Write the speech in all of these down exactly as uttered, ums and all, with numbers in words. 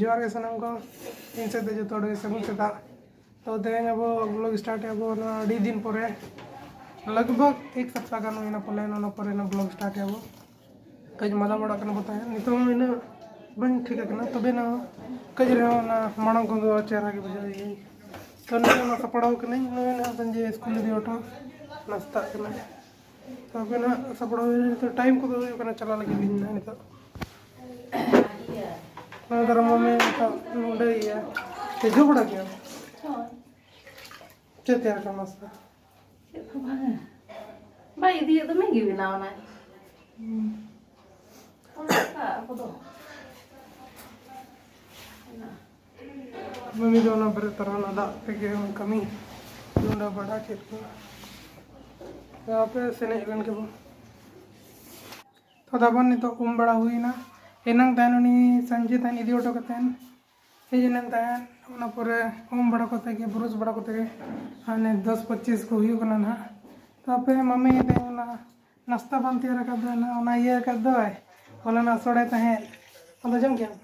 ᱡᱚᱦᱟᱨ ᱜᱮ ᱥᱟᱱᱟᱢ ᱠᱚ, ᱤᱧ ᱥᱮᱫ ᱛᱮ ᱡᱚᱛᱚ ᱦᱚᱲ ᱜᱮ ᱥᱟᱹᱜᱩᱱ ᱥᱮᱛᱟᱜ᱾ ᱛᱚ ᱛᱮᱦᱮᱧ ᱟᱵᱚ ᱵᱞᱚᱜ ᱥᱴᱟᱨᱴ ᱮᱫ ᱟᱵᱚ ᱱᱚᱣᱟ ᱟᱹᱰᱤ ᱫᱤᱱ ᱯᱚᱨᱮ, ᱞᱟᱜᱽ ᱵᱷᱟᱜᱽ ᱮᱠ ᱥᱟᱯᱛᱟ ᱜᱟᱱ ᱦᱩᱭᱱᱟ ᱯᱟᱞᱮ ᱚᱱᱟ ᱯᱚᱨᱮ ᱱᱚᱣᱟ ᱵᱞᱚᱜ ᱥᱴᱟᱨᱴ ᱮᱫ ᱟᱵᱚ᱾ ᱠᱟᱹᱡ ᱢᱟᱫᱟ ᱵᱟᱲᱟᱜ ᱠᱟᱱᱟ ᱵᱚ ᱛᱟᱦᱮᱸᱫ, ᱱᱤᱛᱚᱜ ᱦᱚᱸ ᱩᱱᱟᱹᱜ ᱵᱟᱹᱧ ᱴᱷᱤᱠ ᱟᱠᱟᱱᱟ, ᱛᱚᱵᱮ ᱱᱟ ᱠᱟᱹᱡ ᱨᱮᱦᱚᱸ ᱚᱱᱟ ᱢᱟᱲᱟᱝ ᱠᱷᱚᱱ ᱫᱚ ᱪᱮᱦᱨᱟ ᱜᱮ ᱵᱩᱡᱷᱟᱹᱣ ᱤᱧ᱾ ᱛᱚ ᱱᱤᱛᱚᱜ ᱚᱱᱟ ᱥᱟᱯᱲᱟᱣ ᱠᱟᱹᱱᱟᱹᱧ, ᱱᱚᱜᱼᱚᱭ ᱱᱟᱦᱟᱜ ᱥᱟᱸᱡᱮ ᱥᱠᱩᱞ ᱤᱫᱤ ᱦᱚᱴᱚ ᱱᱟᱥᱛᱟᱜ ᱠᱟᱱᱟ᱾ ᱛᱚ ᱟᱯᱮ ᱱᱟᱦᱟᱜ ᱥᱟᱯᱲᱟᱣ ᱦᱩᱭ ᱞᱮᱱ, ᱱᱤᱛᱚᱜ ᱴᱟᱭᱤᱢ ᱠᱚᱫᱚ ᱦᱩᱭᱩᱜ ᱠᱟᱱᱟ, ᱪᱟᱞᱟᱜ ᱞᱟᱹᱜᱤᱫ ᱤᱧ ᱱᱟᱦᱟᱜ ᱱᱤᱛᱚᱜ᱾ ᱱᱚᱣᱟ ᱫᱷᱟᱨᱟ ᱢᱟᱢᱤ ᱱᱤᱛᱚᱜ ᱱᱚᱰᱮ ᱤᱭᱟᱹ ᱛᱮᱡᱚ ᱵᱟᱲᱟ ᱜᱮᱭᱟ᱾ ᱦᱳᱭ᱾ ᱪᱮᱫ ᱛᱮᱭᱟᱨ ᱠᱟᱱᱟ ᱱᱟᱥᱛᱟ? ᱪᱮᱫ ᱦᱚᱸ ᱵᱟᱝᱟ᱾ ᱵᱟᱭ ᱤᱫᱤᱭᱮᱫ ᱫᱚ ᱢᱮᱜᱤ ᱵᱮᱱᱟᱣ ᱮᱱᱟᱭ᱾ ᱦᱩᱸ᱾ ᱚᱱᱟ ᱫᱚ ᱚᱱᱟ ᱵᱮᱨᱮᱫ ᱛᱚᱨᱟ ᱚᱱᱟ ᱫᱟᱜ ᱛᱮᱜᱮ ᱚᱱᱟ ᱠᱟᱹᱢᱤ ᱞᱩᱰᱟᱹ ᱵᱟᱲᱟ ᱪᱮᱫ ᱠᱚ᱾ ᱛᱚ ᱟᱯᱮ ᱥᱮᱱᱮᱡ ᱞᱮᱱ ᱜᱮᱵᱚᱱ᱾ ᱛᱚ ᱛᱟᱵᱚᱱ ᱱᱤᱛᱚᱜ ᱩᱢ ᱵᱟᱲᱟ ᱦᱩᱭᱱᱟ᱾ ᱮᱱᱟᱝ ᱛᱟᱦᱮᱱ ᱩᱱᱤ ᱥᱟᱸᱡᱮ ᱛᱟᱦᱮᱱ ᱤᱫᱤ ᱦᱚᱴᱚ ᱠᱟᱛᱮᱱ ᱦᱮᱡ ᱮᱱᱟᱝ ᱛᱟᱦᱮᱱ, ᱚᱱᱟ ᱯᱚᱨᱮ ᱩᱢ ᱵᱟᱲᱟ ᱠᱚᱛᱮ ᱜᱮ, ᱵᱨᱩᱥ ᱵᱟᱲᱟ ᱠᱚᱛᱮ ᱜᱮ ᱦᱟᱱᱮ ᱫᱚᱥ ᱯᱚᱸᱪᱤᱥ ᱠᱚ ᱦᱩᱭᱩᱜ ᱠᱟᱱᱟ ᱱᱟᱦᱟᱜ᱾ ᱛᱚ ᱟᱯᱮ ᱢᱟᱢᱤ ᱛᱮᱦᱮᱧ ᱚᱱᱟ ᱱᱟᱥᱛᱟ ᱵᱟᱢ ᱛᱮᱭᱟᱨ ᱟᱠᱟᱫ ᱫᱚ ᱱᱟᱦᱟᱜ, ᱚᱱᱟ ᱤᱭᱟᱹ ᱟᱠᱟᱫ ᱫᱚᱭ, ᱦᱚᱞᱟᱱᱟᱜ ᱥᱚᱲᱮ ᱛᱟᱦᱮᱸᱫ, ᱚᱱᱟ ᱡᱚᱢ ᱠᱮᱫᱟᱢ?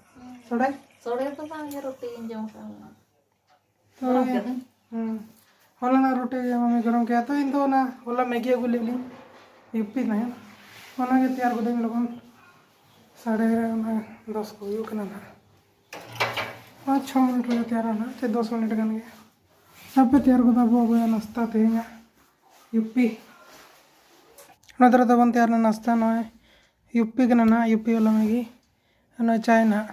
ᱥᱚᱲᱮ? ᱥᱚᱲᱮ ᱫᱚ ᱵᱟᱝ, ᱤᱭᱟᱹ ᱨᱩᱴᱤᱧ ᱡᱚᱢ ᱠᱟᱜᱼᱟ᱾ ᱛᱚ, ᱜᱚᱨᱚᱢ ᱠᱮᱫᱟᱹᱧ᱾ ᱦᱩᱸ᱾ ᱦᱚᱞᱟᱱᱟᱜ ᱨᱩᱴᱤ ᱜᱮ ᱢᱟᱢᱤ ᱜᱚᱨᱚᱢ ᱠᱮᱫᱟ᱾ ᱛᱚ, ᱤᱧ ᱫᱚ ᱚᱱᱟ ᱦᱚᱞᱟ ᱢᱮᱜᱤ ᱟᱹᱜᱩ ᱞᱮᱫ ᱞᱤᱧ, ᱭᱩᱯᱤ ᱛᱟᱦᱮᱸᱫ, ᱚᱱᱟᱜᱮ ᱛᱮᱭᱟᱨ ᱜᱚᱫᱟᱹᱧ ᱞᱚᱜᱚᱱ᱾ ᱥᱟᱲᱮ ᱚᱱᱟ ᱫᱚᱥ ᱠᱚ ᱦᱩᱭᱩᱜ ᱠᱟᱱᱟ ᱱᱟᱦᱟᱜ᱾ ᱯᱟᱸᱪ ᱪᱷᱚ ᱢᱤᱱᱤᱴ ᱨᱮᱜᱮ ᱛᱮᱭᱟᱨᱟ ᱱᱟᱦᱟᱜ, ᱪᱮ ᱫᱚᱥ ᱢᱤᱱᱤᱴ ᱜᱟᱱ ᱜᱮ᱾ ᱟᱯᱮ ᱛᱮᱭᱟᱨ ᱜᱚᱫᱟ ᱵᱚ ᱟᱵᱚᱭᱟᱜ ᱱᱟᱥᱛᱟ ᱛᱮᱦᱮᱧᱟᱜ ᱭᱩᱯᱤ᱾ ᱚᱱᱟ ᱫᱷᱟᱨᱟ ᱛᱟᱵᱚᱱ ᱛᱮᱭᱟᱨ ᱮᱱᱟ ᱱᱟᱥᱛᱟ, ᱱᱚᱜᱼᱚᱭ ᱭᱩᱯᱤ ᱠᱟᱱᱟ ᱱᱟᱦᱟᱜ, ᱭᱩᱯᱤ ᱣᱟᱞᱟ ᱢᱮᱜᱤ᱾ ᱟᱨ ᱱᱚᱜᱼᱚᱭ ᱪᱟᱭ ᱱᱟᱦᱟᱜ᱾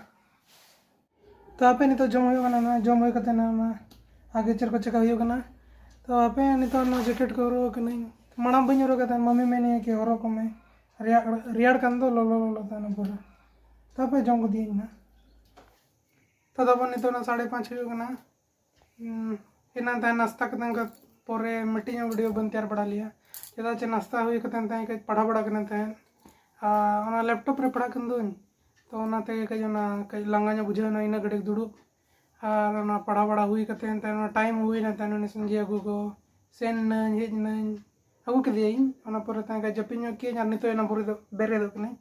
ᱛᱚ ᱟᱯᱮ ᱱᱤᱛᱚᱜ ᱡᱚᱢ ᱦᱩᱭᱩᱜ ᱠᱟᱱᱟ, ᱱᱚᱣᱟ ᱡᱚᱢ ᱦᱩᱭ ᱠᱟᱛᱮ ᱱᱟᱜ ᱚᱱᱟ ᱟᱜᱮ ᱪᱮᱫ ᱠᱚ ᱪᱮᱠᱟ ᱦᱩᱭᱩᱜ ᱠᱟᱱᱟ᱾ ᱛᱚ ᱟᱯᱮ ᱱᱤᱛᱚᱜ ᱱᱚᱣᱟ ᱡᱮᱠᱮᱴ ᱠᱚ ᱦᱚᱨᱚᱜ ᱠᱟᱹᱱᱟᱹᱧ, ᱢᱟᱲᱟᱝ ᱵᱟᱹᱧ ᱦᱚᱨᱚᱜ ᱠᱟᱫ ᱛᱟᱦᱮᱱ, ᱢᱟᱢᱤ ᱢᱮᱱᱮᱜᱼᱟ ᱠᱤ ᱦᱚᱨᱚᱜ ᱠᱚᱜ ᱢᱮ, ᱨᱮᱭᱟᱲ, ᱨᱮᱭᱟᱲ ᱠᱟᱱ ᱫᱚ, ᱞᱚᱞᱚ ᱞᱚᱞᱚ ᱛᱟᱦᱮᱱᱟ ᱯᱩᱨᱟᱹ᱾ ᱛᱚ ᱟᱯᱮ ᱡᱚᱢ ᱠᱚᱫᱤᱭᱟᱹᱧ ᱱᱟᱜ᱾ ᱛᱚ ᱛᱟᱵᱚᱱ ᱱᱤᱛᱚᱜ ᱱᱟ ᱥᱟᱲᱮ ᱯᱟᱸᱪ ᱦᱩᱭᱩᱜ ᱠᱟᱱᱟ᱾ ᱦᱩᱸ, ᱮᱱᱟᱝ ᱛᱟᱦᱮᱸ ᱱᱟᱥᱛᱟ ᱠᱟᱛᱮ ᱚᱱᱠᱟ ᱯᱚᱨᱮ ᱢᱤᱫᱴᱤᱡ ᱦᱚᱸ ᱵᱷᱤᱰᱤᱭᱳ ᱵᱟᱹᱧ ᱛᱮᱭᱟᱨ ᱵᱟᱲᱟ ᱞᱮᱭᱟ, ᱪᱮᱫᱟᱜ ᱪᱮ ᱱᱟᱥᱛᱟ ᱦᱩᱭ ᱠᱟᱛᱮ ᱛᱟᱦᱮᱸ ᱠᱟᱹᱡ ᱯᱟᱲᱦᱟᱣ ᱵᱟᱲᱟ ᱠᱟᱱᱟ ᱛᱟᱦᱮᱸᱫ᱾ ᱟᱨ ᱚᱱᱟ ᱞᱮᱯᱴᱚᱯ ᱨᱮ ᱯᱟᱲᱦᱟᱜ ᱠᱟᱱ ᱫᱩᱧ, ᱛᱚ ᱚᱱᱟ ᱛᱮᱜᱮ ᱠᱟᱹᱡ ᱚᱱᱟ ᱠᱟᱹᱡ ᱞᱟᱸᱜᱟ ᱧᱚᱜ ᱵᱩᱡᱷᱟᱹᱣ ᱮᱱᱟ ᱤᱱᱟᱹ ᱜᱷᱟᱹᱲᱤᱡ ᱫᱩᱲᱩᱵ᱾ ᱟᱨ ᱚᱱᱟ ᱯᱟᱲᱦᱟᱣ ᱵᱟᱲᱟ ᱦᱩᱭ ᱠᱟᱛᱮ ᱛᱟᱦᱮᱸᱫ ᱚᱱᱟ ᱴᱟᱭᱤᱢ ᱦᱩᱭᱱᱟ ᱛᱟᱦᱮᱸᱫ, ᱩᱱᱤ ᱥᱚᱧᱡᱚᱭ ᱟᱹᱜᱩ ᱠᱚ ᱥᱮᱱ ᱱᱟᱹᱧ, ᱦᱮᱡ ᱱᱟᱹᱧ, ᱟᱹᱜᱩ ᱠᱮᱫᱮᱭᱟᱹᱧ᱾ ᱚᱱᱟ ᱯᱚᱨᱮ ᱛᱟᱦᱮᱸ ᱠᱟᱱᱟ ᱡᱟᱹᱯᱤᱫ ᱧᱚᱜ ᱠᱮᱫᱟᱹᱧ ᱟᱨ ᱱᱤᱛᱚᱜ ᱮᱱᱟ ᱵᱮᱨᱮᱫ, ᱵᱮᱨᱮᱫᱚᱜ ᱠᱟᱹᱱᱟᱹᱧ᱾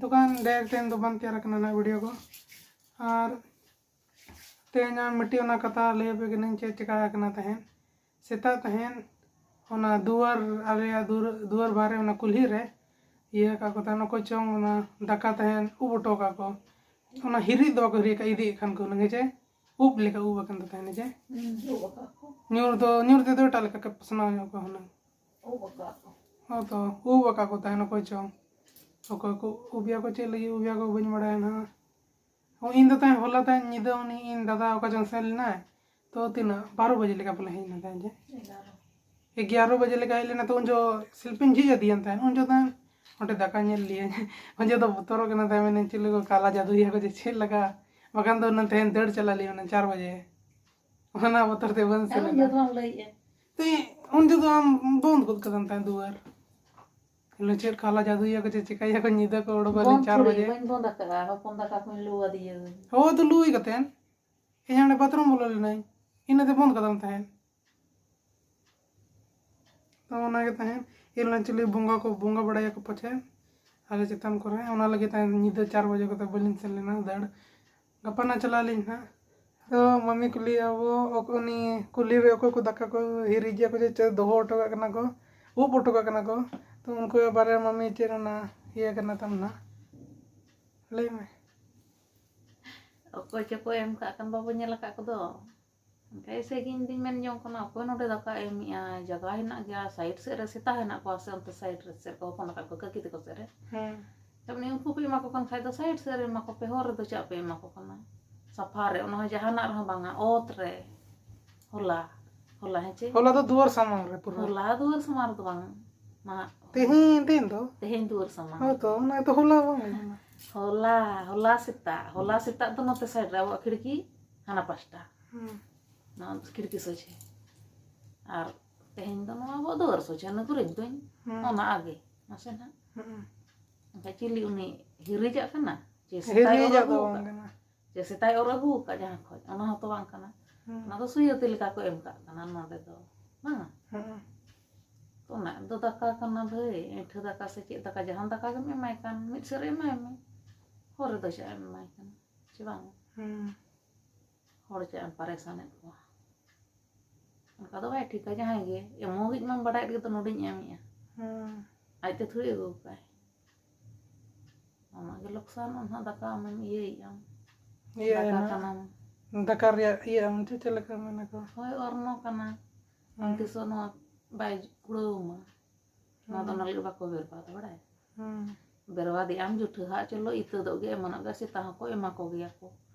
ᱫᱚᱠᱟᱱ ᱰᱷᱮᱨ ᱛᱮᱦᱮᱧ ᱫᱚ ᱵᱟᱝ ᱛᱮᱭᱟᱨ ᱟᱠᱟᱱᱟ ᱱᱟᱜ ᱵᱷᱤᱰᱤᱭᱳ ᱠᱚ᱾ ᱟᱨ ᱛᱮᱦᱮᱧ ᱟᱨ ᱢᱤᱫᱴᱤᱡ ᱚᱱᱟ ᱠᱟᱛᱷᱟ ᱞᱟᱹᱭ ᱟᱯᱮ ᱠᱟᱹᱱᱟᱹᱧ, ᱪᱮᱫ ᱪᱮᱠᱟ ᱟᱠᱟᱱᱟ ᱛᱟᱦᱮᱸᱫ᱾ ᱥᱮᱛᱟᱜ ᱛᱟᱦᱮᱸᱫ ᱚᱱᱟ ᱫᱩᱣᱟᱹᱨ, ᱟᱞᱮᱭᱟᱜ ᱫᱩᱣᱟᱹᱨ, ᱫᱩᱣᱟᱹᱨ ᱵᱟᱦᱨᱮ ᱚᱱᱟ ᱠᱩᱞᱦᱤ ᱨᱮ ᱤᱭᱟᱹ ᱟᱠᱟᱫ ᱠᱚ ᱛᱟᱦᱮᱸᱫ, ᱚᱠᱚᱭ ᱪᱚᱝ ᱚᱱᱟ ᱫᱟᱠᱟ ᱛᱟᱦᱮᱸᱫ ᱩᱵ ᱚᱴᱚ ᱟᱠᱟᱫ ᱠᱚ᱾ ᱚᱱᱟ ᱦᱤᱨᱤᱡ ᱫᱚ ᱵᱟᱠᱚ ᱦᱤᱨᱤᱡ ᱟᱠᱟᱫ, ᱤᱫᱤᱭᱮᱫ ᱠᱷᱟᱱ ᱠᱚ ᱦᱩᱱᱟᱹᱝ, ᱦᱮᱸ ᱪᱮ? ᱩᱵ ᱞᱮᱠᱟ ᱩᱵ ᱟᱠᱟᱱ ᱛᱟᱦᱮᱸᱫ, ᱦᱮᱸ ᱪᱮ? ᱦᱩᱸ, ᱩᱵ ᱟᱠᱟᱫ ᱠᱚ᱾ ᱧᱩᱨ ᱫᱚ, ᱧᱩᱨ ᱛᱮᱫᱚ ᱮᱴᱟᱜ ᱞᱮᱠᱟ ᱠᱚ ᱯᱟᱥᱱᱟᱣ ᱧᱚᱜ ᱠᱚ ᱦᱩᱱᱟᱹᱝ᱾ ᱩᱵ ᱟᱠᱟᱫ ᱠᱚ᱾ ᱦᱚᱸ ᱛᱚ, ᱩᱵ ᱟᱠᱟᱫ ᱠᱚ ᱛᱟᱦᱮᱸᱫ ᱚᱠᱚᱭ ᱪᱚᱝ᱾ ᱚᱠᱚᱭ ᱠᱚ ᱩᱵ ᱮᱭᱟ ᱠᱚ, ᱪᱮᱫ ᱞᱟᱹᱜᱤᱫ ᱩᱵ ᱮᱭᱟ ᱠᱚ, ᱵᱟᱹᱧ ᱵᱟᱲᱟᱭᱟ ᱱᱟᱦᱟᱜ᱾ ᱦᱚᱸ, ᱤᱧ ᱫᱚ ᱛᱟᱦᱮᱸᱫ ᱦᱚᱞᱟ ᱛᱟᱦᱮᱸᱫ ᱧᱤᱫᱟᱹ ᱩᱱᱤ ᱤᱧ ᱫᱟᱫᱟ ᱚᱠᱟ ᱪᱚᱝ ᱥᱮᱱ ᱞᱮᱱᱟᱭ, ᱛᱚ ᱛᱤᱱᱟᱹᱜ ᱵᱟᱨᱚ ᱵᱟᱡᱮ ᱞᱮᱠᱟ ᱯᱟᱞᱮ ᱦᱮᱡ ᱮᱱᱟ ᱛᱟᱦᱮᱸᱫ ᱡᱮ᱾ ᱮᱜᱟᱨᱚ᱾ ᱮᱜᱟᱨᱚ ᱵᱟᱡᱮ ᱞᱮᱠᱟ ᱦᱮᱡ ᱞᱮᱱᱟ, ᱛᱚ ᱩᱱ ᱡᱚ ᱥᱤᱞᱯᱤᱧ ᱡᱷᱤᱡ ᱟᱫᱮᱭᱟ ᱛᱟᱦᱮᱸᱫ᱾ ᱩᱱ ᱡᱚ ᱛᱟᱦᱮᱸᱫ ᱚᱸᱰᱮ ᱫᱟᱠᱟ ᱧᱮᱞ ᱞᱮᱭᱟ᱾ ᱩᱱ ᱡᱚ ᱫᱚ ᱵᱚᱛᱚᱨᱚᱜ ᱠᱟᱱᱟ ᱛᱟᱦᱮᱸᱫ, ᱢᱮᱱᱮ ᱪᱮᱫ ᱞᱮᱠᱟ ᱠᱟᱞᱟ ᱡᱟᱫᱩᱭᱟ ᱠᱚ ᱡᱮ ᱪᱮᱫ ᱞᱮᱠᱟ, ᱵᱟᱠᱷᱟᱱ ᱫᱚ ᱚᱱᱟ ᱛᱟᱦᱮᱸᱫ ᱫᱟᱹᱲ ᱪᱟᱞᱟᱜ ᱞᱮ ᱢᱮᱱᱟ ᱪᱟᱨ ᱵᱟᱡᱮ᱾ ᱚᱱᱟ ᱵᱚᱛᱚᱨ ᱛᱮ ᱵᱟᱹᱧ ᱥᱮᱱ ᱟᱨ ᱩᱱ ᱞᱮᱱᱟ᱾ ᱡᱚ ᱫᱚ ᱵᱟᱢ ᱞᱟᱹᱭᱮᱜᱼᱟ᱾ ᱛᱮ ᱩᱱ ᱡᱚ ᱫᱚ ᱟᱢ ᱵᱚᱱᱫ ᱜᱚᱫ ᱠᱟᱫᱟᱢ ᱛᱟᱦᱮᱸᱫ ᱫᱩᱣᱟᱹᱨ᱾ ᱪᱮᱫ ᱠᱟᱞᱟ ᱡᱟᱫᱩᱭᱟ ᱠᱚ ᱪᱮᱫ ᱪᱤᱠᱟᱹᱭᱟ ᱠᱚ, ᱧᱤᱫᱟᱹ ᱠᱚ ᱚᱰᱚᱠ ᱟᱹᱞᱤᱧ ᱵᱚᱱᱫ ᱪᱟᱨ ᱛᱷᱚᱲᱤ, ᱵᱟᱡᱮ᱾ ᱵᱟᱹᱧ ᱵᱚᱱᱫ ᱟᱠᱟᱫᱼᱟ, ᱦᱚᱯᱚᱱ ᱫᱟᱠᱟ ᱠᱚᱧ ᱞᱩ ᱟᱫᱮᱭᱟᱹᱧ᱾ ᱦᱳᱭ ᱛᱚ ᱞᱩᱭ ᱠᱟᱛᱮᱱ᱾ ᱤᱧ ᱦᱟᱸᱰᱮ ᱵᱟᱛᱷᱨᱩᱢ ᱵᱚᱞᱚ ᱞᱮᱱᱟᱹᱧ, ᱤᱱᱟᱹᱛᱮ ᱵᱚᱱᱫ ᱠᱟᱫᱟᱢ ᱛᱟᱦᱮᱸᱫ᱾ ᱛᱚ ᱚᱱᱟᱜᱮ ᱛᱟᱦᱮᱸᱫ, ᱮᱱ ᱦᱤᱞᱳᱜ ᱪᱤᱞᱤ ᱵᱚᱸᱜᱟ ᱠᱚ ᱵᱚᱸᱜᱟ ᱵᱟᱲᱟᱭᱟᱠᱚ ᱯᱟᱪᱮᱫ ᱟᱞᱮ ᱪᱮᱛᱟᱱ ᱠᱚᱨᱮ, ᱚᱱᱟ ᱞᱟᱹᱜᱤᱫ ᱛᱟᱦᱮᱸᱫ ᱧᱤᱫᱟᱹ ᱪᱟᱨ ᱵᱟᱡᱮ ᱠᱚᱛᱮ ᱵᱟᱹᱞᱤᱧ ᱥᱮᱱ ᱞᱮᱱᱟ ᱫᱟᱹᱲ᱾ ᱜᱟᱯᱟ ᱱᱟ ᱪᱟᱞᱟᱜ ᱟᱹᱞᱤᱧ ᱦᱟᱸᱜ᱾ ᱛᱚ ᱢᱟᱢᱤ ᱠᱩᱞᱤᱭᱟ ᱵᱚ, ᱚᱠ-, ᱩᱱᱤ ᱠᱩᱞᱦᱤ ᱨᱮ ᱚᱠᱚᱭ ᱠᱚ ᱫᱟᱠᱟ ᱠᱚ ᱦᱤᱨᱤᱡ ᱜᱮᱭᱟ ᱠᱚ, ᱪᱮᱫ ᱪᱮᱫ ᱫᱚᱦᱚ ᱦᱚᱴᱚ ᱠᱟᱜ ᱠᱟᱱᱟ ᱠᱚ, ᱩᱵ ᱦᱚᱴᱚ ᱠᱟᱜ ᱠᱟᱱᱟ ᱠᱚ, ᱛᱚ ᱩᱱᱠᱩ ᱵᱟᱨᱭᱟ ᱢᱟᱢᱤ ᱪᱮᱫ ᱚᱱᱟ ᱤᱭᱟᱹ ᱠᱟᱱᱟ ᱛᱟᱢ ᱱᱟᱦᱟᱜ, ᱞᱟᱹᱭ ᱢᱮ᱾ ᱚᱠᱚᱭ ᱪᱚᱠᱚ ᱮᱢ ᱠᱟᱜ ᱠᱟᱱ, ᱵᱟᱵᱚ ᱧᱮᱞ ᱟᱠᱟᱫ ᱠᱚᱫᱚ᱾ ᱚᱱᱠᱟ ᱮᱭᱥᱮ ᱜᱤᱧ ᱫᱤᱧ ᱢᱮᱱ ᱡᱚᱝ ᱠᱟᱱᱟ, ᱚᱠᱚᱭ ᱱᱚᱰᱮ ᱫᱟᱠᱟ ᱮᱢᱮᱜᱼᱟ? ᱡᱟᱭᱜᱟ ᱦᱮᱱᱟᱜ ᱜᱮᱭᱟ, ᱥᱟᱭᱤᱰ ᱥᱮᱫ ᱨᱮ ᱥᱮᱛᱟ ᱦᱮᱱᱟᱜ ᱠᱚᱣᱟ ᱥᱮ ᱚᱱᱛᱮ ᱥᱟᱭᱤᱰ ᱨᱮ ᱥᱮᱫ ᱠᱚ ᱦᱚᱯᱚᱱ ᱟᱠᱟᱫ ᱠᱚᱣᱟ ᱠᱟᱹᱠᱤ ᱛᱟᱠᱚ ᱥᱮᱫ ᱨᱮ? ᱦᱮᱸ᱾ ᱛᱟᱨᱢᱟᱱᱮ ᱩᱱᱠᱩ ᱯᱮ ᱮᱢᱟ ᱠᱚ ᱠᱟᱱ ᱠᱷᱟᱡ ᱫᱚ ᱥᱟᱭᱤᱰ ᱥᱮᱫ ᱨᱮ ᱮᱢᱟ ᱠᱚᱯᱮ, ᱦᱚᱨ ᱨᱮᱫᱚ ᱪᱟᱜ ᱯᱮ ᱮᱢᱟ ᱠᱚ ᱠᱟᱱᱟ? ᱥᱟᱯᱷᱟ ᱨᱮ, ᱚᱱᱟ ᱦᱚᱸ ᱡᱟᱦᱟᱱᱟᱜ ᱨᱮᱦᱚᱸ ᱵᱟᱝᱟ, ᱚᱛ ᱨᱮ᱾ ᱦᱚᱞᱟ, ᱦᱚᱞᱟ ᱦᱮᱸ ᱪᱮ? ᱦᱚᱞᱟ ᱫᱚ ᱫᱩᱣᱟᱹᱨ ᱥᱟᱢᱟᱝ ᱨᱮ ᱯᱩᱨᱟᱹ᱾ ᱦᱚᱞᱟ ᱫᱩᱣᱟᱹᱨ ᱥᱟᱢᱟᱝ ᱨᱮᱫᱚ ᱵᱟᱝ, ᱢᱟ᱾ ᱛᱮᱦᱮᱧ, ᱛᱮᱦᱮᱧ ᱫᱚ? ᱛᱮᱦᱮᱧ ᱫᱩᱣᱟᱹᱨ ᱥᱟᱢᱟᱝ᱾ ᱦᱳᱭ ᱛᱚ, ᱚᱱᱟ ᱜᱮᱛᱚ ᱦᱚᱞᱟ ᱵᱟᱝ ᱦᱩᱭ ᱞᱮᱱᱟ᱾ ᱦᱚᱞᱟ, ᱦᱚᱞᱟ ᱥᱮᱛᱟᱜ, ᱦᱚᱞᱟ ᱥᱮᱛᱟᱜ ᱫᱚ ᱱᱚᱛᱮ ᱥᱟᱭᱤᱰ ᱨᱮ ᱟᱵᱚᱣᱟᱜ ᱠᱷᱤᱲᱠᱤ ᱦᱟᱱᱟ ᱯᱟᱥᱴᱟ᱾ ᱦᱩᱸ᱾ ᱱᱚᱣᱟ ᱠᱷᱤᱲᱠᱤ ᱥᱚᱡᱷᱮ᱾ ᱟᱨ ᱛᱮᱦᱮᱧ ᱫᱚ ᱱᱚᱣᱟ ᱟᱵᱚᱣᱟᱜ ᱫᱩᱣᱟᱹᱨ ᱥᱚᱡᱷᱮ, ᱱᱩᱠᱩ ᱨᱮ ᱫᱚᱧ ᱦᱩᱸ᱾ ᱚᱱᱟ ᱟᱜᱮ, ᱱᱟᱥᱮ ᱱᱟᱜ᱾ ᱦᱩᱸ᱾ ᱮᱱᱠᱷᱟᱡ ᱪᱤᱞᱤ ᱩᱱᱤ ᱦᱤᱨᱤᱡᱟᱜ ᱠᱟᱱᱟ? ᱪᱮ ᱥᱮᱛᱟᱭ ᱦᱤᱨᱤᱡᱟᱜ ᱚᱨ ᱫᱚ ᱟᱹᱜᱩ ᱵᱟᱝ ᱟᱠᱟᱫ? ᱠᱟᱱᱟ᱾ ᱡᱮ ᱥᱮᱛᱟᱭ ᱚᱨ ᱟᱹᱜᱩ ᱟᱠᱟᱫ ᱡᱟᱦᱟᱸ ᱠᱷᱚᱡ, ᱚᱱᱟ ᱦᱚᱸᱛᱚ ᱵᱟᱝ ᱠᱟᱱᱟ᱾ ᱦᱩᱸ᱾ ᱚᱱᱟ ᱫᱚ ᱥᱩᱭᱟᱹᱛᱤ ᱞᱮᱠᱟ ᱠᱚ ᱮᱢ ᱠᱟᱜ ᱠᱟᱱᱟ ᱱᱚᱰᱮ ᱫᱚ, ᱵᱟᱝᱟ? ᱦᱩᱸ᱾ ᱚᱱᱟ ᱫᱚ ᱫᱟᱠᱟ ᱠᱟᱱᱟ ᱵᱷᱟᱹᱭ, ᱟᱹᱭᱴᱷᱟᱹ ᱫᱟᱠᱟ ᱥᱮ ᱪᱮᱫ ᱫᱟᱠᱟ, ᱡᱟᱦᱟᱱ ᱫᱟᱠᱟ ᱜᱮᱢ ᱮᱢᱟᱭ ᱠᱟᱱ, ᱢᱤᱫ ᱥᱮᱨ ᱮᱢᱟᱭ ᱢᱮ᱾ ᱦᱚᱨ ᱨᱮᱫᱚ ᱪᱮᱫ ᱮᱢ ᱮᱢᱟᱭ ᱠᱟᱱᱟ? ᱪᱮ ᱵᱟᱝ? ᱦᱩᱸ᱾ ᱦᱚᱲ ᱪᱮᱫ ᱮᱢ ᱯᱟᱨᱮᱥᱟᱱᱮᱫ ᱠᱚᱣᱟ? ᱚᱱᱠᱟ ᱫᱚ ᱵᱟᱭ ᱴᱷᱤᱠᱟ ᱡᱟᱦᱟᱸᱭ ᱜᱮ᱾ ᱮᱢᱚᱜᱤᱡ ᱢᱟ ᱵᱟᱰᱟᱭᱮᱫ ᱜᱮ ᱛᱚ ᱱᱚᱰᱮᱧ ᱮᱢᱮᱜᱼᱟ᱾ ᱦᱩᱸ᱾ ᱟᱡ ᱛᱮ ᱛᱷᱚᱲᱤ ᱟᱹᱜᱩ ᱠᱟᱭ᱾ ᱟᱢᱟᱜ ᱜᱮ ᱞᱚᱠᱥᱟᱱ, ᱟᱢ ᱦᱚᱸ ᱫᱟᱠᱟ ᱟᱢᱮᱢ ᱤᱭᱟᱹᱭᱮᱜᱼᱟᱢ᱾ ᱤᱭᱟᱹ ᱫᱟᱠᱟ ᱦᱮᱱᱟᱜ᱾ ᱠᱟᱱᱟᱢ᱾ ᱫᱟᱠᱟ ᱨᱮᱭᱟᱜ ᱤᱭᱟᱹ ᱟᱢ ᱪᱮᱫ, ᱪᱮᱫ ᱞᱮᱠᱟ ᱢᱮᱱᱟ ᱠᱚ? ᱦᱳᱭ, ᱚᱨᱱᱚ ᱠᱟᱱᱟ᱾ ᱟᱢ ᱦᱩᱸ᱾ ᱛᱤᱥ ᱦᱚᱸ ᱱᱚᱣᱟ ᱵᱟᱭ ᱠᱩᱲᱟᱹᱣ ᱟᱢᱟ᱾ ᱱᱚᱣᱟ ᱫᱚ ᱦᱩᱸ᱾ ᱚᱱᱟ ᱞᱟᱹᱜᱤᱫ ᱵᱟᱠᱚ ᱵᱮᱨᱵᱟᱫᱟ, ᱵᱟᱲᱟᱭ? ᱦᱩᱸ᱾ ᱵᱮᱨᱵᱟᱫᱮᱜ ᱟᱢ ᱡᱩᱴᱷᱟᱹ ᱦᱟᱜ, ᱪᱚᱞᱚ ᱤᱛᱟᱹ ᱫᱚ ᱜᱮ ᱮᱢᱟᱱᱚᱜ ᱜᱮ, ᱥᱮᱛᱟ ᱦᱚᱸᱠᱚ ᱮᱢᱟ ᱠᱚ ᱜᱮᱭᱟ ᱠᱚ᱾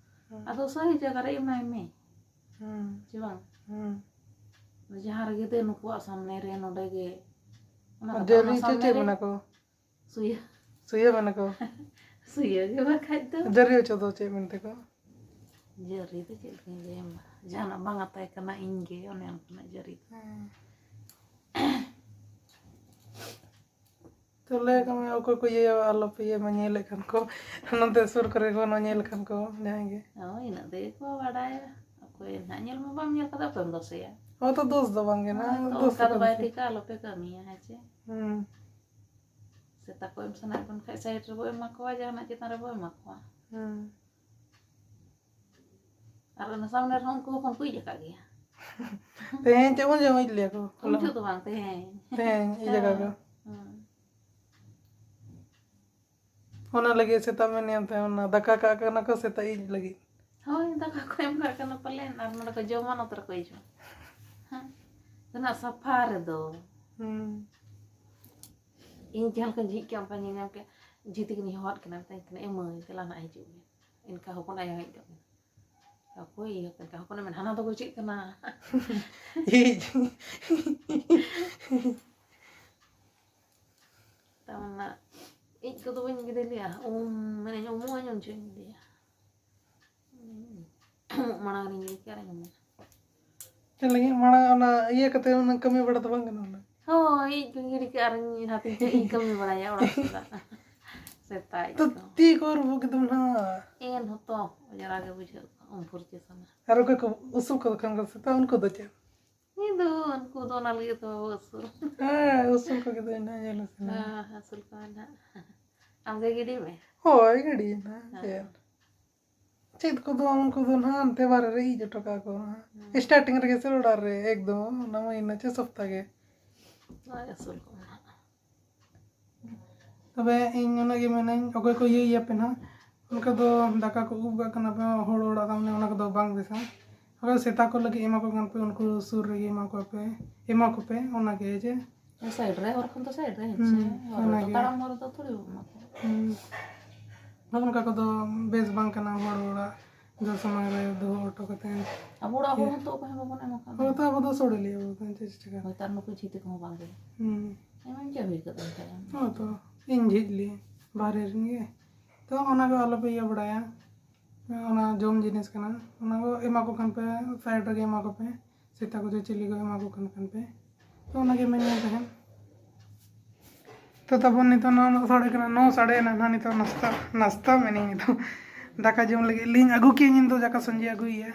ᱦᱩᱸ᱾ ᱟᱫᱚ ᱥᱟᱹᱦᱤ ᱡᱟᱭᱜᱟ ᱨᱮ ᱮᱢᱟᱭ ᱢᱮ᱾ ᱦᱩᱸ᱾ ᱪᱮ ᱵᱟᱝ? ᱦᱩᱸ᱾ ᱡᱟᱦᱟᱸ ᱨᱮᱜᱮ ᱫᱮ ᱱᱩᱠᱩᱣᱟᱜ ᱥᱟᱢᱱᱮ ᱨᱮ, ᱱᱚᱰᱮ ᱜᱮ᱾ ᱚᱱᱟ ᱟᱨ ᱠᱟᱛᱷᱟ, ᱚᱱᱟ ᱡᱟᱹᱨᱤ ᱪᱮ ᱥᱟᱢᱱᱮ ᱪᱮᱫ ᱨᱮ ᱢᱮᱱᱟ ᱠᱚ? ᱥᱩᱭᱟᱹ᱾ ᱥᱩᱭᱟᱹ ᱢᱮᱱᱟ ᱠᱚ᱾ ᱥᱩᱭᱟᱹ ᱜᱮ ᱵᱟᱠᱷᱟᱡ ᱫᱚ᱾ ᱡᱟᱹᱨᱤ ᱚᱪᱚ ᱫᱚ ᱪᱮᱫ ᱢᱮᱱᱛᱮ ᱠᱚ? ᱡᱟᱹᱨᱤ ᱫᱚ ᱪᱮᱫ ᱞᱮᱠᱟᱧ ᱞᱟᱹᱭᱟᱢᱟ? ᱡᱟᱦᱟᱱᱟᱜ ᱵᱟᱝ ᱟᱛᱟᱭ ᱠᱟᱱᱟ ᱤᱧ ᱜᱮ, ᱚᱱᱮ ᱚᱱᱠᱟᱱᱟᱜ ᱡᱟᱹᱨᱤ ᱫᱚ᱾ ᱦᱮᱸ᱾ ᱛᱚ ᱞᱟᱹᱭ ᱠᱟᱜ ᱢᱮ, ᱚᱠᱚᱭ ᱠᱚ ᱤᱭᱟᱹᱭᱟ, ᱟᱞᱚᱯᱮ ᱤᱭᱟᱹᱭ ᱢᱟ, ᱧᱮᱞᱮᱫ ᱠᱟᱱ ᱠᱚ᱾ ᱱᱚᱛᱮ ᱥᱩᱨ ᱠᱚᱨᱮ ᱠᱚ ᱧᱮᱞ ᱠᱟᱱ ᱠᱚ ᱡᱟᱦᱟᱸᱭ ᱜᱮ᱾ ᱦᱳᱭ, ᱤᱱᱟᱹᱜ ᱛᱮᱜᱮ ᱠᱚ ᱵᱟᱰᱟᱭᱟ᱾ ᱚᱠᱚᱭ ᱱᱟᱦᱟᱜ ᱧᱮᱞ ᱢᱟ ᱵᱟᱢ ᱧᱮᱞ ᱠᱟᱫᱟ, ᱚᱠᱚᱭᱮᱢ ᱫᱳᱥᱮᱭᱟ? ᱦᱳᱭ, ᱛᱚ ᱫᱳᱥ ᱫᱚ ᱵᱟᱝ ᱠᱟᱱᱟ, ᱦᱳᱭ, ᱛᱚ ᱫᱳᱥ ᱚᱱᱠᱟ ᱫᱚ ᱫᱚ ᱵᱟᱭ ᱠᱟᱱᱟ ᱥᱮ᱾ ᱴᱷᱤᱠᱟ, ᱟᱞᱚᱯᱮ ᱠᱟᱹᱢᱤᱭᱟ, ᱦᱮᱸ ᱪᱮ? ᱦᱩᱸ᱾ ᱥᱮᱛᱟ ᱠᱚ ᱮᱢ ᱥᱟᱱᱟᱭᱮᱫ ᱵᱚᱱ ᱠᱷᱟᱡ, ᱥᱟᱭᱤᱰ ᱨᱮᱵᱚ ᱮᱢᱟ ᱠᱚᱣᱟ, ᱡᱟᱦᱟᱱᱟᱜ ᱪᱮᱛᱟᱱ ᱨᱮᱵᱚ ᱮᱢᱟ ᱠᱚᱣᱟ᱾ ᱦᱩᱸ᱾ ᱟᱨ ᱚᱱᱟ ᱥᱟᱢᱱᱮ ᱨᱮᱦᱚᱸ ᱩᱱᱠᱩ ᱦᱚᱯᱚᱱ ᱠᱚ ᱤᱡ ᱟᱠᱟᱫ ᱜᱮᱭᱟ᱾ ᱛᱮᱦᱮᱧ ᱪᱮᱫ ᱵᱚᱱ ᱡᱚᱢ ᱤᱫᱤ ᱞᱮᱭᱟ ᱠᱚ? ᱩᱱ ᱡᱚᱦᱚᱜ ᱫᱚ ᱵᱟᱝ, ᱛᱮᱦᱮᱧ᱾ ᱛᱮᱦᱮᱧ ᱤᱡ ᱟᱠᱟᱫ ᱠᱚ᱾ ᱦᱮᱸ᱾ ᱚᱱᱟ ᱞᱟᱹᱜᱤᱫ ᱥᱮᱛᱟ ᱢᱮᱱ ᱧᱟᱢ ᱛᱟᱦᱮᱸ, ᱚᱱᱟ ᱫᱟᱠᱟ ᱠᱟᱜ ᱠᱟᱱᱟ ᱠᱚ ᱥᱮᱛᱟ ᱤᱡ ᱞᱟᱹᱜᱤᱫ᱾ ᱦᱳᱭ, ᱫᱟᱠᱟ ᱠᱚ ᱮᱢ ᱠᱟᱜ ᱠᱟᱱᱟ ᱯᱟᱞᱮᱱ, ᱟᱨ ᱱᱚᱰᱮ ᱠᱚ ᱡᱚᱢᱟ, ᱱᱚᱛᱮ ᱨᱮᱠᱚ ᱦᱤᱡᱩᱜᱼᱟ᱾ ᱦᱮᱸ᱾ ᱛᱤᱱᱟᱹᱜ ᱥᱟᱯᱷᱟ ᱨᱮᱫᱚ᱾ ᱦᱩᱸ᱾ ᱤᱧ ᱡᱟᱦᱟᱸ ᱞᱮᱠᱟᱧ ᱡᱷᱤᱡ ᱠᱮᱜᱼᱟ, ᱚᱱᱠᱟᱧ ᱧᱮᱞ ᱧᱟᱢ ᱠᱮᱜᱼᱟ᱾ ᱡᱷᱤ ᱛᱟᱹᱠᱤᱱ ᱤᱧ ᱦᱚᱦᱚᱣᱟᱫ ᱠᱤᱱᱟ, ᱢᱮᱛᱟᱧ ᱠᱟᱱᱟ, "ᱮ ᱢᱟᱹᱭ, ᱫᱮᱞᱟ ᱱᱟᱜ ᱦᱤᱡᱩᱜ ᱢᱮ᱾" ᱮᱱᱠᱟ ᱦᱚᱯᱚᱱ ᱟᱭᱳ ᱦᱮᱡ ᱠᱚᱜ ᱢᱮ᱾ ᱚᱠᱚᱭ ᱤᱭᱟᱹ ᱠᱟᱱ ᱠᱷᱟᱱ ᱦᱚᱯᱚᱱᱮ ᱢᱮᱱᱟ, "ᱦᱟᱱᱟ ᱫᱚ ᱜᱚᱡᱮᱜ ᱠᱟᱱᱟ᱾" ᱤᱡ᱾ ᱛᱟᱨᱢᱟᱱᱮ ᱤᱡ ᱠᱚᱫᱚ ᱵᱟᱹᱧ ᱜᱤᱰᱤ ᱞᱮᱭᱟ, ᱩᱢ, ᱢᱟᱱᱮ ᱩᱢᱩᱜ ᱟᱹᱧ ᱩᱱ ᱡᱚᱦᱚᱜ ᱤᱧ ᱜᱤᱰᱤᱭᱟ᱾ ᱩᱢᱩᱜ ᱢᱟᱲᱟᱝ ᱨᱤᱧ ᱜᱤᱰᱤ ᱠᱮᱜᱼᱟ ᱟᱨᱤᱧ ᱩᱢᱩᱜᱼᱟ᱾ ᱪᱮᱫ ᱞᱟᱹᱜᱤᱫ ᱢᱟᱲᱟᱝ ᱚᱱᱟ ᱤᱭᱟᱹ ᱠᱟᱛᱮ ᱚᱱᱟ ᱠᱟᱹᱢᱤ ᱵᱟᱲᱟ ᱫᱚ ᱵᱟᱝ ᱜᱟᱱᱚᱜᱼᱟ ᱚᱱᱟ? ᱦᱳᱭ, ᱤᱡ ᱠᱚᱧ ᱜᱤᱰᱤ ᱠᱮᱜᱼᱟ ᱟᱨᱤᱧ ᱦᱟᱛᱤᱧ ᱪᱮᱫ ᱤᱧ ᱠᱟᱹᱢᱤ ᱵᱟᱲᱟᱭᱟ ᱚᱲᱟᱜ ᱥᱮᱫᱟᱜ᱾ ᱥᱮᱛᱟᱜ ᱤᱡ ᱛᱚ ᱠᱚ᱾ ᱛᱤ ᱠᱚ ᱨᱩᱵᱩᱜ ᱠᱮᱫᱟᱢ ᱱᱟᱦᱟᱜ᱾ ᱮᱱ ᱦᱚᱸᱛᱚ ᱚᱡᱽᱨᱟ ᱜᱮ ᱵᱩᱡᱷᱟᱹᱜ ᱠᱟᱱᱟ, ᱩᱢ ᱯᱷᱩᱨᱪᱟᱹ ᱥᱟᱱᱟ᱾ ᱟᱨ ᱚᱠᱚᱭ ᱠᱚ ᱩᱥᱩᱞ ᱠᱚ ᱠᱷᱟᱱ ᱠᱚ ᱥᱮᱛᱟ, ᱩᱱᱠᱩ ᱫᱚ ᱪᱮᱫ? ᱤᱧ ᱫᱚ ᱩᱱᱠᱩ ᱫᱚ ᱚᱱᱟ ᱞᱟᱹᱜᱤᱫ ᱫᱚ ᱵᱟᱵᱚ ᱟᱹᱥᱩᱞ᱾ ᱦᱮᱸ, ᱩᱥᱩᱞ ᱠᱚᱜᱮ ᱫᱚ ᱤᱧ ᱦᱚᱸ ᱧᱮᱞ ᱥᱟᱱᱟ᱾ ᱦᱮᱸ, ᱟᱹᱥᱩᱞ ᱠᱚᱣᱟ ᱱᱟᱦᱟᱜ᱾ ᱟᱢᱜᱮ ᱜᱤᱰᱤ ᱢᱮ᱾ ᱦᱳᱭ, ᱜᱤᱰᱤ ᱢᱮ, ᱦᱮᱸ᱾ ᱪᱮᱫ? ᱪᱮᱫ ᱠᱚᱫᱚ ᱩᱱᱠᱩ ᱫᱚ ᱱᱟᱦᱟᱜ ᱦᱟᱱᱛᱮ ᱵᱟᱨᱦᱮ ᱨᱮ ᱤᱡ ᱦᱚᱴᱚ ᱠᱟᱜᱼᱟ ᱠᱚ ᱱᱟᱦᱟᱜ᱾ ᱥᱴᱟᱨᱴᱤᱝ ᱨᱮᱜᱮ ᱥᱮ ᱚᱲᱟᱜ ᱨᱮ ᱮᱠᱫᱚᱢ ᱚᱱᱟ ᱢᱟᱹᱦᱤᱱᱟᱹ ᱪᱮ ᱥᱚᱯᱛᱟ ᱜᱮ᱾ ᱟᱨ ᱟᱹᱥᱩᱞ ᱠᱚ ᱢᱮᱱᱟᱜᱼᱟ᱾ ᱛᱚᱵᱮ ᱤᱧ ᱩᱱᱟᱹᱜ ᱜᱮ ᱢᱮᱱᱟᱹᱧ, ᱚᱠᱚᱭ ᱠᱚ ᱤᱭᱟᱹᱭ ᱭᱟᱯᱮ ᱱᱟᱦᱟᱜ, ᱚᱱᱠᱟ ᱫᱚ ᱫᱟᱠᱟ ᱠᱚ ᱩᱵ ᱠᱟᱜ ᱠᱟᱱᱟ ᱯᱮ ᱦᱚᱲ ᱚᱲᱟᱜ, ᱛᱟᱨᱢᱟᱱᱮ ᱚᱱᱟ ᱠᱚᱫᱚ ᱵᱟᱝ ᱵᱮᱥᱟ᱾ ᱚᱠᱚᱭ ᱥᱮᱛᱟ ᱠᱚ ᱞᱟᱹᱜᱤᱫ ᱮᱢᱟ ᱠᱚ ᱠᱟᱱ ᱯᱮ, ᱩᱱᱠᱩ ᱥᱩᱨ ᱨᱮᱜᱮ ᱮᱢᱟ ᱠᱚ ᱯᱮ, ᱮᱢᱟ ᱠᱚᱯᱮ ᱚᱱᱟᱜᱮ ᱡᱮ᱾ ᱥᱟᱭᱤᱰ ᱨᱮ ᱦᱚᱨ ᱠᱷᱚᱱ ᱫᱚ ᱥᱟᱭᱤᱰ ᱨᱮ ᱦᱮᱸ ᱦᱩᱸ, ᱥᱮ, ᱦᱚᱨ ᱨᱮᱫᱚ ᱚᱱᱟᱜᱮ᱾ ᱛᱟᱲᱟᱢ ᱦᱚᱨ ᱨᱮᱫᱚ ᱛᱷᱚᱲᱤ ᱮᱢᱟ ᱠᱚ᱾ ᱦᱩᱸ᱾ ᱱᱚᱜᱼᱚ ᱱᱚᱝᱠᱟ ᱠᱚᱫᱚ ᱵᱮᱥ ᱵᱟᱝ ᱠᱟᱱᱟ ᱦᱚᱲ ᱚᱲᱟᱜ ᱫᱚ ᱥᱟᱢᱟᱝ ᱨᱮ ᱫᱚᱦᱚ ᱦᱚᱴᱚ ᱠᱟᱛᱮ᱾ ᱟᱵᱚ ᱚᱲᱟᱜ ᱦᱚᱲ ᱦᱚᱸ ᱛᱚ ᱚᱠᱚᱭ ᱦᱚᱸ ᱵᱟᱵᱚᱱ ᱮᱢᱟ ᱠᱚ ᱠᱟᱱᱟ᱾ ᱦᱳᱭ ᱛᱚ ᱟᱵᱚ ᱫᱚ ᱥᱚᱲᱮ ᱞᱮᱭᱟ ᱵᱚ, ᱪᱮᱫ ᱪᱤᱠᱟ? ᱦᱳᱭ ᱛᱟᱨ ᱱᱩᱠᱩ ᱡᱷᱤᱛᱤ ᱠᱚᱦᱚᱸ ᱵᱟᱝ ᱜᱮ᱾ ᱦᱩᱸ᱾ ᱮᱢᱟᱱ ᱪᱮᱫ ᱦᱩᱭ ᱠᱟᱛᱮ ᱛᱟᱭᱚᱢ᱾ ᱦᱳᱭ ᱛᱚ, ᱤᱧ ᱡᱷᱤᱡ ᱞᱤᱭᱟᱹᱧ ᱵᱟᱦᱨᱮ ᱨᱮᱱ ᱜᱮ᱾ ᱛᱚ ᱚᱱᱟ ᱠᱚ ᱟᱞᱚᱯᱮ ᱤᱭᱟᱹ ᱵᱟᱲᱟᱭᱟ, ᱚᱱᱟ ᱡᱚᱢ ᱡᱤᱱᱤᱥ ᱠᱟᱱᱟ, ᱚᱱᱟ ᱠᱚ ᱮᱢᱟ ᱠᱚ ᱠᱷᱟᱱ ᱯᱮ, ᱥᱟᱭᱤᱰ ᱨᱮᱜᱮ ᱮᱢᱟ ᱠᱚᱯᱮ, ᱥᱮᱛᱟ ᱠᱚ ᱪᱚ ᱪᱤᱞᱤ ᱠᱚ ᱮᱢᱟ ᱠᱚ ᱠᱟᱱ ᱠᱷᱟᱱ ᱯᱮ᱾ ᱛᱚ ᱚᱱᱟᱜᱮ ᱢᱮᱱ ᱢᱮ ᱛᱟᱦᱮᱸᱫ᱾ ᱛᱚ ᱛᱟᱵᱚᱱ ᱱᱤᱛᱚᱜ ᱱᱚᱣᱟ ᱱᱚ ᱥᱟᱲᱮ ᱠᱟᱱᱟ, ᱱᱚ ᱥᱟᱲᱮ ᱮᱱᱟ ᱱᱟᱦᱟᱜ, ᱱᱤᱛᱚᱜ ᱱᱟᱥᱛᱟ, ᱱᱟᱥᱛᱟ ᱢᱮᱱᱟᱹᱧ ᱱᱤᱛᱚᱜ ᱫᱟᱠᱟ ᱡᱚᱢ ᱞᱟᱹᱜᱤᱫ ᱞᱤᱧ ᱟᱹᱜᱩ ᱠᱮᱜᱼᱟ, ᱤᱧ ᱫᱚ ᱫᱟᱠᱟ ᱥᱚᱧᱡᱚᱭ ᱟᱹᱜᱩᱭᱮᱭᱟ᱾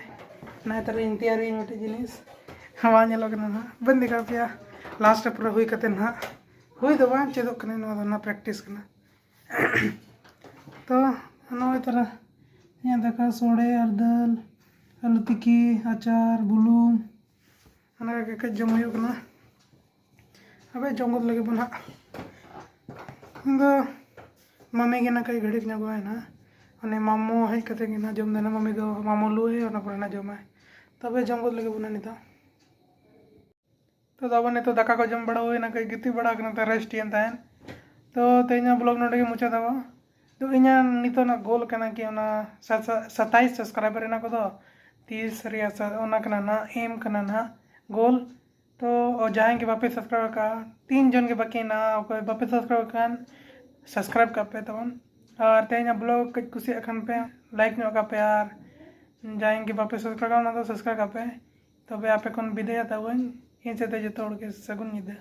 ᱱᱟᱭ ᱛᱟᱨᱟ ᱤᱧ ᱛᱮᱭᱟᱨᱤᱭᱟᱹᱧ ᱢᱤᱫᱴᱮᱡ ᱡᱤᱱᱤᱥ, ᱵᱟᱝ ᱧᱮᱞᱚᱜ ᱠᱟᱱᱟ ᱱᱟᱦᱟᱜ, ᱵᱟᱹᱧ ᱫᱮᱠᱷᱟᱣ ᱯᱮᱭᱟ᱾ ᱞᱟᱥᱴ ᱯᱩᱨᱟᱹ ᱦᱩᱭ ᱠᱟᱛᱮ ᱱᱟᱦᱟᱜ, ᱦᱩᱭ ᱫᱚ ᱵᱟᱝ ᱪᱮᱫᱚᱜ ᱠᱟᱱᱟ, ᱱᱚᱣᱟ ᱫᱚ ᱱᱟᱦᱟᱜ ᱯᱨᱮᱠᱴᱤᱥ ᱠᱟᱱᱟ᱾ ᱛᱚ ᱱᱚᱜᱼᱚᱭ ᱛᱟᱨᱟ ᱤᱧᱟᱹᱜ ᱫᱟᱠᱟ ᱥᱚᱲᱮ ᱟᱨ ᱫᱟᱹᱞ, ᱟᱹᱞᱩ ᱛᱤᱠᱤ, ᱟᱪᱟᱨ, ᱵᱩᱞᱩᱝ, ᱚᱱᱟ ᱠᱚᱜᱮ ᱠᱟᱹᱡ ᱡᱚᱢ ᱦᱩᱭᱩᱜ ᱠᱟᱱᱟ᱾ ᱟᱵᱮ ᱡᱚᱢ ᱜᱚᱫ ᱞᱟᱹᱜᱤᱫ ᱵᱚᱱ ᱦᱟᱸᱜ᱾ ᱤᱧ ᱫᱚ ᱢᱟᱢᱤ ᱜᱮ ᱱᱟᱜ ᱠᱟᱹᱡ ᱜᱷᱟᱹᱲᱤᱡ ᱧᱚᱜᱚᱜᱼᱟᱭ ᱱᱟᱦᱟᱜ᱾ ᱩᱱᱤ ᱢᱟᱢᱚ ᱦᱮᱡ ᱠᱟᱛᱮ ᱜᱮ ᱱᱟᱦᱟᱜ ᱡᱚᱢ ᱫᱚ ᱱᱟᱦᱟᱜ ᱢᱟᱢᱚ ᱞᱩ ᱦᱩᱭᱩᱜᱼᱟ, ᱚᱱᱟ ᱯᱚᱨᱮ ᱱᱟᱦᱟᱜ ᱡᱚᱢᱟᱭ᱾ ᱛᱚᱵᱮ ᱡᱚᱢ ᱜᱚᱫ ᱞᱟᱹᱜᱤᱫ ᱵᱚᱱ ᱱᱟᱦᱟᱜ ᱱᱤᱛᱚᱜ᱾ ᱛᱚ ᱟᱵᱚ ᱱᱤᱛᱚᱜ ᱫᱟᱠᱟ ᱠᱚ ᱡᱚᱢ ᱵᱟᱲᱟ ᱦᱩᱭᱱᱟ, ᱠᱟᱹᱡ ᱜᱤᱛᱤᱡ ᱵᱟᱲᱟ ᱠᱟᱱᱟ, ᱛᱚ ᱨᱮᱥᱴ ᱮᱱ ᱛᱟᱦᱮᱸᱱ᱾ ᱛᱚ ᱛᱮᱦᱮᱧᱟᱜ ᱵᱞᱚᱜ ᱱᱚᱰᱮ ᱜᱮ ᱢᱩᱪᱟᱹᱫ ᱟᱵᱚ᱾ ᱛᱚ ᱤᱧᱟᱹᱜ ᱱᱤᱛᱚᱜ ᱨᱮᱱᱟᱜ ᱜᱳᱞ ᱠᱟᱱᱟ ᱠᱤ ᱚᱱᱟ ᱥᱟ-, ᱥᱟ-, ᱥᱟᱛᱟᱭᱤᱥ ᱥᱟᱵᱥᱠᱨᱟᱭᱵᱟᱨ ᱨᱮᱱᱟᱜ ᱠᱚᱫᱚ ᱛᱤᱥ ᱨᱮᱭᱟᱜ ᱥᱟ-, ᱚᱱᱟ ᱠᱟᱱᱟ ᱱᱟᱦᱟᱜ, ᱮᱢ ᱠᱟᱱᱟ ᱱᱟᱦᱟᱜ ᱜᱳᱞ᱾ ᱛᱚ ᱡᱟᱦᱟᱸᱭ ᱜᱮ ᱵᱟᱯᱮ ᱥᱟᱵᱥᱠᱨᱟᱭᱵ ᱟᱠᱟᱫᱼᱟ, ᱛᱤᱱ ᱡᱚᱱ ᱜᱮ ᱵᱟᱹᱠᱤ ᱦᱮᱱᱟᱜᱼᱟ, ᱚᱠᱚᱭ ᱵᱟᱯᱮ ᱥᱟᱵᱥᱠᱨᱟᱭᱵ ᱟᱠᱟᱱ, ᱥᱟᱵᱥᱠᱨᱟᱭᱵ ᱠᱟᱜ ᱯᱮ ᱛᱟᱵᱚᱱ᱾ ᱟᱨ ᱛᱮᱦᱮᱧᱟᱜ ᱵᱞᱚᱜ ᱠᱟᱹᱡ ᱠᱩᱥᱤᱭᱟᱜ ᱠᱷᱟᱱ ᱯᱮ ᱞᱟᱭᱤᱠ ᱧᱚᱜ ᱠᱟᱜ ᱯᱮ, ᱟᱨ ᱡᱟᱦᱟᱸᱭ ᱜᱮ ᱵᱟᱯᱮ ᱥᱟᱵᱥᱠᱨᱟᱭᱵ ᱟᱠᱟᱱ ᱚᱱᱟ ᱫᱚ ᱥᱟᱵᱥᱠᱨᱟᱭᱵ ᱠᱟᱜ ᱯᱮ᱾ ᱛᱚᱵᱮ ᱟᱯᱮ ᱠᱷᱚᱱ ᱵᱤᱫᱟᱹᱭ ᱦᱟᱛᱟᱣᱟᱹᱧ, ᱤᱧ ᱥᱮᱫ ᱛᱮ ᱡᱚᱛᱚ ᱦᱚᱲ ᱜᱮ ᱥᱟᱹᱜᱩᱱ ᱧᱤᱫᱟᱹ᱾